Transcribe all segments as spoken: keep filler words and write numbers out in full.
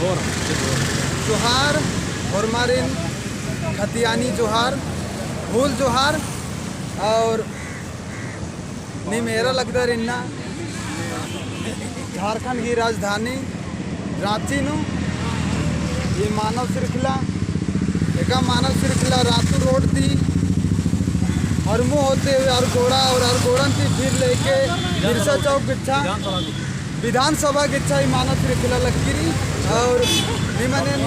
जोहार, होरमारिन खतियानी जोहार, भूल जोहार, और नीम एरा लगदर इन्ना झारखंड की राजधानी रांची नू ई मानव श्रृंखला, एका मानव श्रृंखला रातू रोड ती हरमू होते हुए अरगोड़ा और अरगोड़न ती फिर लेके बिरसा चौक बिच्छा विधानसभा गे चाही मानव श्रृंखला लग्गी रई। और निमन एन,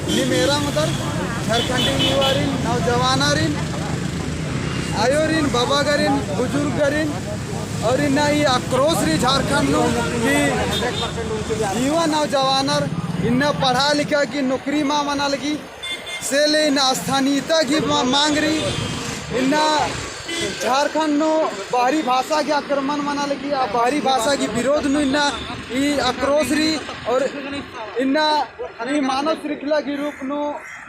नीम एरा ओंगदर झारखंडी युवारिन, नौजवानारिन, आयोरिन, बाबागरिन, बुजुर्गरिन, और इन्ना ई आक्रोश रई झारखंड नू कि युवा नौजवानर इन्ना पढ़ा लिखा की नौकरी मा मना लगी, से ले इन्ना स्थानीयता की मा-, मांग रई। इन्ना झारखंड नू बाहरी भाषा की आक्रमण मना लगी, आ बाहरी भाषा की विरोध नू इन्ना ई आक्रोश रई और इन्ना ई मानव श्रृंखला की रूप नू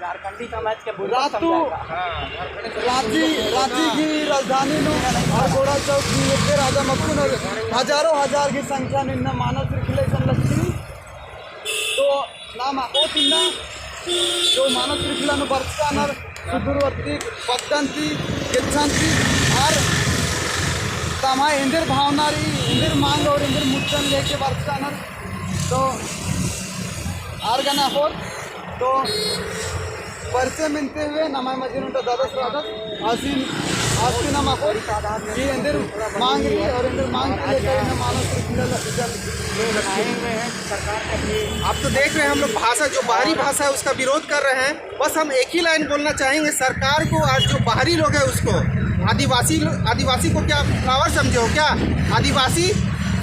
रातू रांची, रांची की राजधानी नू अरगोड़ा चौक की एके राजा मक्कुन और हजारों हजार की संख्या नू इन्ना मानव श्रृंखला इसन लग्गी। तो नाम अख़ोत इन्ना जो मानव श्रृंखला नू बरचकानर सुदूरवर्ती पद्दन ती, गेच्छन ती, आर तम्है एन्देर भावना रई, एन्देर मांग और एन्देर मुद्दन लेके बरचकानर। तो आर गने अख़ोत, तो परिचय मेनते हुए नम्है मझी नू ओन्टा ददस रअदस, आसिन, आसिन नाम अख़ोत कि एन्देर मांग रई और एन्देर मांग के लेकर इन्ना मानव श्रृंखला आप तो देख रहे हैं, हम लोग भाषा, जो बाहरी भाषा है, उसका विरोध कर रहे हैं। बस हम एक ही लाइन बोलना चाहेंगे सरकार को, आज जो बाहरी लोग हैं उसको, आदिवासी लो-, आदिवासी को क्या फ्लावर समझे हो क्या? आदिवासी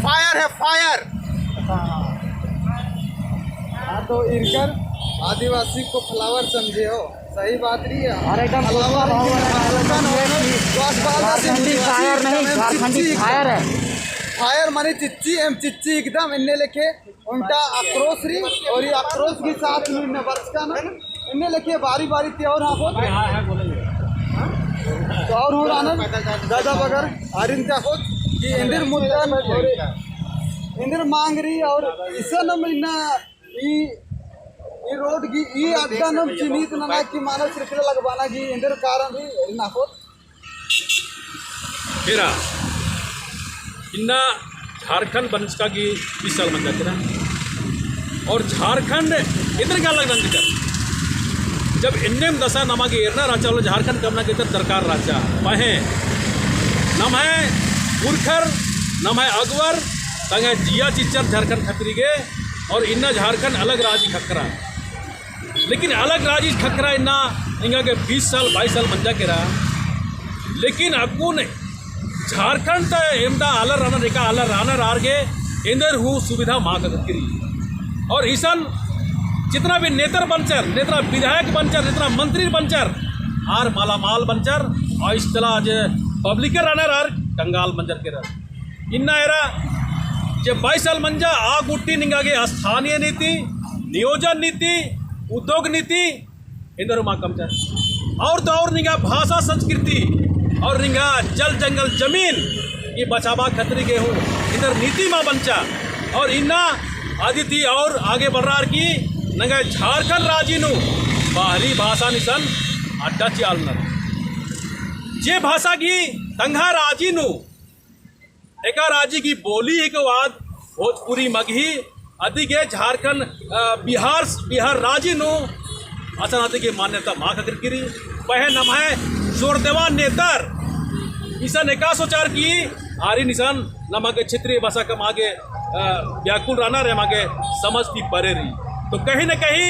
फायर है, फायर। हाँ, तो इरकर आदिवासी को फ्लावर समझे हो। सही बात रई है। और एकदम दूसरा भाव है, झारखंडी फायर नहीं, झारखंडी फायर है। फायर माने चिच्ची, एम चिच्ची एकदम एन्ने लेखे ओन्टा आक्रोश रई, और ई आक्रोश की साथ नू इन्ना बरचकानर, एन्ने लेखे बारी बारी ती और अख़ोत। तो और हूँ रअनर दादा बगर आरिन ती अख़ोत कि एन्देर मुद्दन और एन्देर मांग रई और इसन नाम इन्ना ई, ई रोड की ई अड्डा नाम चिन्हित नना की मानव श्रृंखला लगबाना की एन्देर कारण रई इन्ना अख़ोत। एरा, इन्ना झारखंड बंचका गे बीस साल मंजा केरा। और झारखंड एन्देरगे अलग नंजकर। जब एन्नेम दसा नमा गे एरना रहचा, होले झारखंड कमना गे तर दरकार रहचा। पहें नम्है पुरखर, नम्है अगुवर, तंग्है जिया चिच्चर झारखंड खतरी गे, और इन्ना झारखंड अलग राजी खक्खरा। लेकिन अलग राजी खक्खरा इन्ना निंगा गे बीस साल, बाईस साल मंजा केरा। लेकिन अक्कुन झारखंड ता एमदा आलर रअनर, एका आलर रअनर आर गे एन्देर हूँ सुविधा मा खक्खरी। और इसन जितना भी नेतर बंचर, जितना विधायक बंचर, जितना मंत्री बंचर, आर मालामाल बंचर। और इस तला जे public रअनर आर कंगाल मंजर केरर। इन्ना एरा जे बाईस साल मंजा आ गुट्ठी निंगा गे स्थानीय नीति, नियोजन नीति, उद्योग नीति, एन्देर मा कमचर। और तो और निंगा भाषा संस्कृति और निंगा जल जंगल जमीन ई बचाबआ खतरी गे हूँ एन्देर नीति मा बंचा। और इन्ना अदिती और आगे बढ़रअर की नंग्है झारखंड राजी नू बाहरी भाषान इसन अड्डा चिआलनर। जे भाषा गही तंग्है राजी नू एका राजी गही बोली हिके बाद भोजपुरी मगही, अदिगे झारखंड, अ, बिहार, बिहार राजी नू असन अदिगे मान्यता मा खक्खरकी रई। पहें नम्है जोरदेवा नेतर इसन एका सोचर की आरिन इसन नमा गे क्षेत्रीय भाषा कमआ गे, अ, व्याकुल रअनर, एमा गे समझ ती परे रई। तो कहीं न कहीं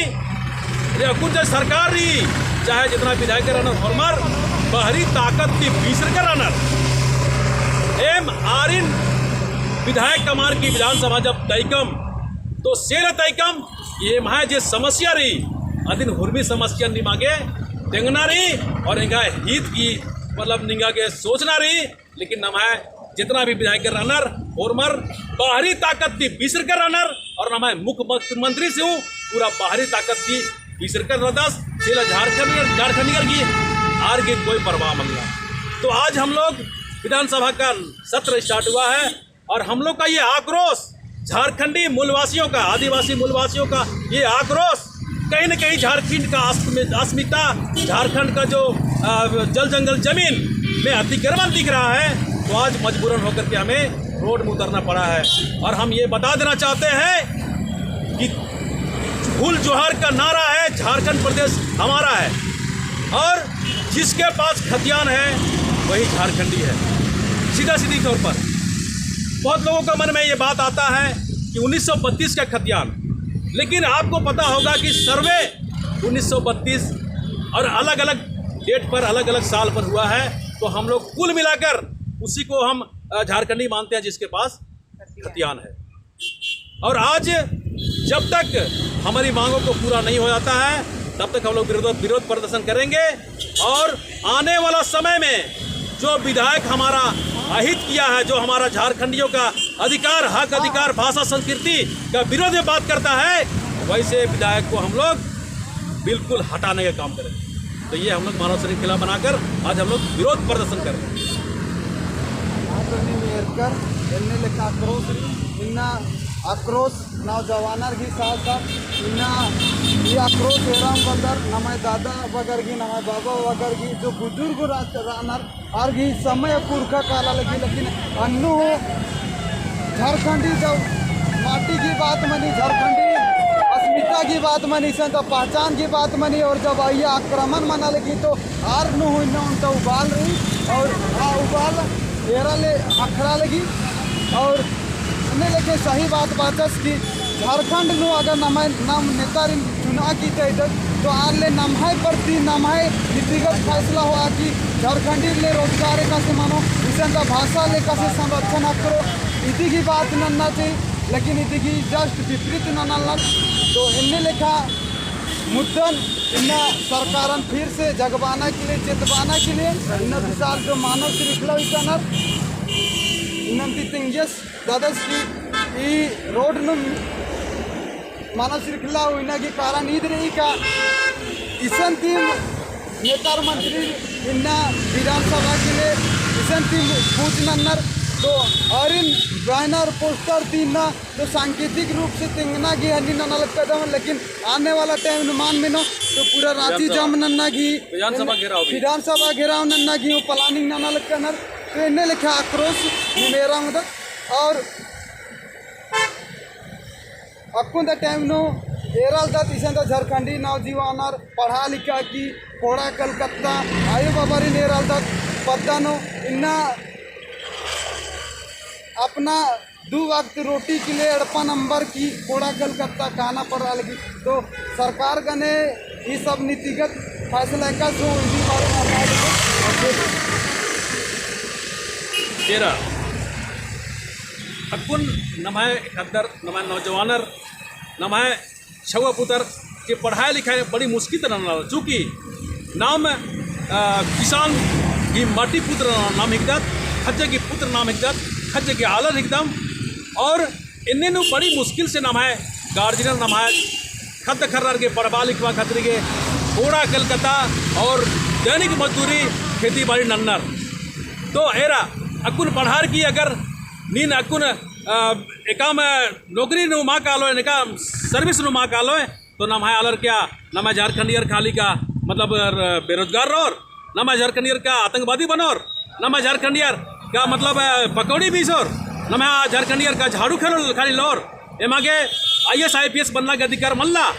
जे अक्कुन जे सरकार रई, चाहे जितना विधायक रअनर होरमर, बाहरी ताकत ती बिसरकर रअनर। एम आरिन विधायक कमअर की विधानसभा जब तइकम, तो सेल तइकम, एम्है जे समस्या रई, अदिन हुरमी समस्या निमा गे तेंगना रई, और एंग्है हित की, मतलब, निंगा गे सोचना रई। लेकिन नम्है जितना भी विधायक रअनर, होरमर बाहरी ताकत ती बिसरकर रअनर, और नम्है मुख्यमंत्री से हूँ पूरा बाहरी ताकत ती बिसरकर रअदस, सेला झारखंड, झारखंडियर की आर गे कोई परवाह मल्ला। तो आज हम लोग विधानसभा का सत्र start हुआ है और हम लोग का ये आक्रोश झारखंडी मूलवासियों का, आदिवासी मूलवासियों का ये आक्रोश, कहीं न कहीं झारखंड का अस्म-, अस्मिता, झारखंड का जो, अ, जल जंगल जमीन में अतिक्रमण दिख रहा है, तो आज मजबूरन होकर के हमें रोड में उतरना पड़ा है। और हम ये बता देना चाहते हैं कि फुल जोहार का नारा है, झारखंड प्रदेश हमारा है और जिसके पास खतियान है, वही झारखंडी है। सीधा सीधी तौर पर बहुत लोगों का मन में ये बात आता है कि उन्नीस सौ बत्तीस का खतियान, लेकिन आपको पता होगा कि सर्वे उन्नीस सौ बत्तीस और अलग-अलग डेट पर, अलग-अलग साल पर हुआ है, तो हम लोग कुल मिलाकर उसी को हम, अ, झारखंडी मानते हैं, जिसके पास खतियान है। और आज जब तक हमारी मांगों को पूरा नहीं हो जाता है, तब तक हम लोग विरोध, विरोध प्रदर्शन करेंगे। और आने वाला समय में जो विधायक हमारा अहित किया है, जो हमारा झारखंडियों का अधिकार, हक अधिकार, भाषा, संस्कृति का विरोध में बात करता है, वैसे विधायक को हम लोग बिल्कुल हटाने का काम करेंगे। तो ये हम लोग मानव श्रृंखला बनाकर आज हम लोग विरोध प्रदर्शन कर रहे हैं। आदरणीय मेयर कर एन्ने लेखा आक्रोश रई, इन्ना आक्रोश नौजवानर गही साथ साथ इन्ना ई आक्रोश एराम बअदर, नम्है दादा बगर गही, नम्है बाबा बगर गही जो बुजुर्ग रा-, रअनर, आर गही समय पुरखा काला लगी, लेकिन अन्नु झारखंडी जब माटी की बात मनी, झारखंडी अस्मिता की बात मनी, इसन तो पहचान की बात मनी, और जब अइय्या आक्रमण मना लगी तो आर नू हूँ इन्ना ओन्टा उबाल रई और आ उबाल एरा ले अखड़ा लगी। और एन्ने लेखे सही बात बाचस कि झारखंड नू अगर नम्है, नम नेतारिन चुना की तय तो आर ले नम्है प्रति नम्है नीतिगत फैसला होआ कि झारखंडी ले रोजगार एकासे मनो, इसन ता भाषा ले एकासे संरक्षण अख़रो, इदी गही बात नन्ना चाही, लेकिन इदी गही just विपरीत ननालनर। तो एन्ने लेखा मुद्दन इन्ना सरकारन फिर से जगबाना के लिए, चेतबाना के लिए इन्ना विशाल जो मानव श्रृंखला हुई कानर, इन्ना ती तिंगियस दादस की ई रोड नू मानव श्रृंखला हुइना की कारण ईद रई का इसन ती नेतार मंत्री इन्ना विधानसभा के लिए इसन ती पूछ नन्नर तो आरिन banner poster ती इन्ना तो सांकेतिक रूप से तिंगना की हनी नना लगदम, लेकिन आने वाला time नू मान मेनो तो पूरा रांची विधानसभा। जाम नन्ना की विधानसभा घेराव भी। विधानसभा घेराव नन्ना की planning नना लगनर। तो एन्ने लेखा आक्रोश निमेरा होदत और अक्कुन ता time नू एरालदत इसन ता झारखंडी नौजवानर पढ़ा लिखा की कोड़ा कलकत्ता आयो बाबारिन एरालदत पद्दा नू इन्ना अपना दू वक्त रोटी के लिए एड़पा नंबर की कोड़ा कलकत्ता काना पड़ा लगी। तो सरकार गने ई सब नीतिगत फैसला एकासे हो इदी बारे में एरा अक्कुन नम्है ख़द्दर, नम्है नौजवानर, नम्है छउवा पुतर के पढ़ाई लिखाई बड़ी मुश्किल ती नना लगदत, चूँकि नाम, अ, किसान गही माटी पुत्र नाम हिकदत, ख़ज्जा गही पुत्र नाम हिकदत, ख़ज्जा गही आलर हिकदम, और एन्ने नू बड़ी मुश्किल से नम्है गार्जियन नम्है ख़द्द ख़र्रर गे पढ़बआ लिखबआ खतरी गे कोड़ा कलकत्ता और दैनिक मजदूरी खेती बाड़ी नन्नर। तो एरा अक्कुन पढ़ार की अगर नीन अक्कुन, अ, एकाम नौकरी नू मा कालोय, एकाम service नू मा कालोय, तो नम्है आलर क्या नम्है झारखंडियर खाली का मतलब, अ, बेरोजगार रओर? नम्है झारखंडियर का आतंकवादी बनोर? नम्है झारखंडियर का मतलब, अ, पकौड़ी बीसोर? नम्है झारखंडियर का झाड़ू खेलोर खाली लोर? एमा गे IAS IPS बनना गे अधिकार मल्ला।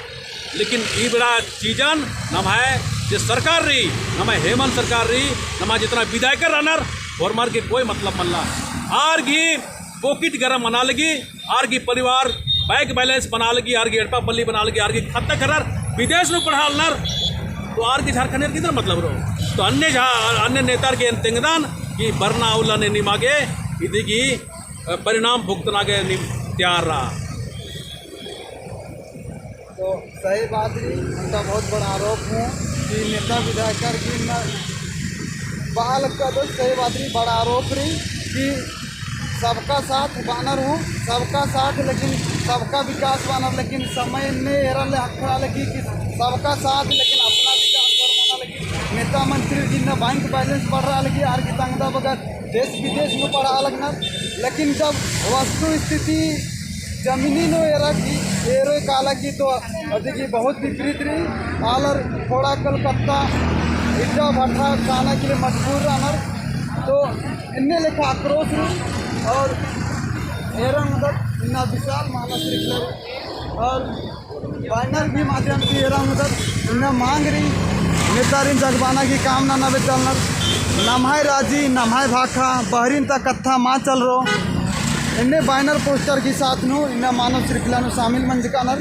लेकिन ई बेड़ा चीजन नम्है जे सरकार रई, नम्है हेमंत सरकार रई, नम्है जितना विधायकर रअनर, होरमर गे कोई मतलब मल्ला। आर गही pocket गरम मना लगी, आर गही परिवार bank balance बना लगी, आर गही एड़पा पल्ली बना लगी, आर गही ख़द्द ख़र्रर विदेश नू पढ़ालनर, तो आर गही झारखंडियर गे इदर मतलब रओ। तो अन्य झा-, अन्य नेतार गे एन तेंगदन कि बरना उल्ला ने निमा गे इदी गही, अ, परिणाम भुगतना गे नीम तैयार रआ। तो सही बात रई, ओन्टा बहुत बड़ा आरोप हूँ कि नेता विधायकर की न बआ लगदत, सही बात रई, बड़ा आरोप रई कि सबका साथ बअनर हूँ, सबका साथ लेकिन सबका विकास बअनर, लेकिन समय ने एरा ले अखड़ा लगी कि सबका साथ लेकिन अपना विकास बरमाना लगी। नेता मंत्री की न bank balance बढ़रआ लगी, आर गही तंगदा बगर देश विदेश में पढ़ा लगनर, लेकिन जब वस्तु स्थिति जमीनी नू एरा की, एरोय काला की तो अदिगी बहुत विपरीत रई। आलर थोड़ा कल कत्था इड्डा भट्ठा काना के लिए मजबूर रअनर। तो इन्ने लेखा आक्रोश रई और एरा ओंगदत इन्ना विशाल मानव श्रृंखला रई और बैनर की माध्यम से एरा ओंगदत इन्ना मांग रई। नेतारिन जगबाना की काम नना बेद्दालनर। नम्है राजी, नम्है भाखा, बहरिन ता कत्था मा चलरो। इन्ने बैनर पोस्टर की साथ नू इन्ना मानव श्रृंखला नू शामिल मंजकानर।